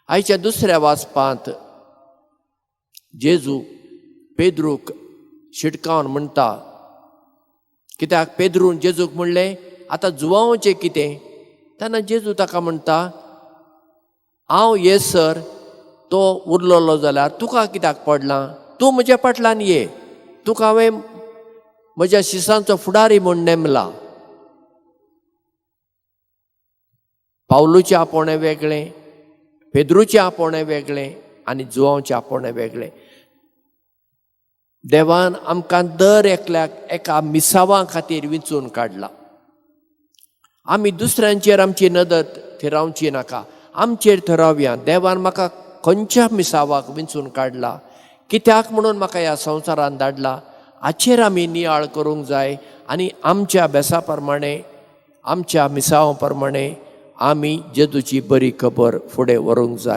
आयच्या दुसऱ्या वाचपांत जेजू पेद्रूक शिटकावन म्हणटा, कित्याक पेद्रून जेजूक म्हणलें आतां जुवांवचें कितें? तेन्ना जेजू ताका म्हणटा, हांव येसर तो उरलेलो जाल्यार तुका कित्याक पडलां? तूं म्हज्या फाटल्यान ये, तुका हांवें म्हज्या शिसांचो फुडारी म्हूण नेमला. पावलूचें आपोवणें वेगळें, पेद्रूचें आपोवणें वेगळें आनी जुवांवचें आपोवणें वेगळें. देवान आमकां दर एकल्याक एका मिसावा खातीर विंचून काडला. आमी दुसऱ्यांचेर आमची नदर थिरावची नाका, आमचेर थरावया. देवान म्हाका खंयच्या मिसावाक विंचून काडला, कित्याक म्हणून म्हाका ह्या संवसारांत धाडला, हाचेर आमी नियाळ करूंक जाय आनी आमच्या बेसा प्रमाणे, आमच्या मिसावा प्रमाणे आमी जेजूची बरी खबर फुडें व्हरूंक जाय.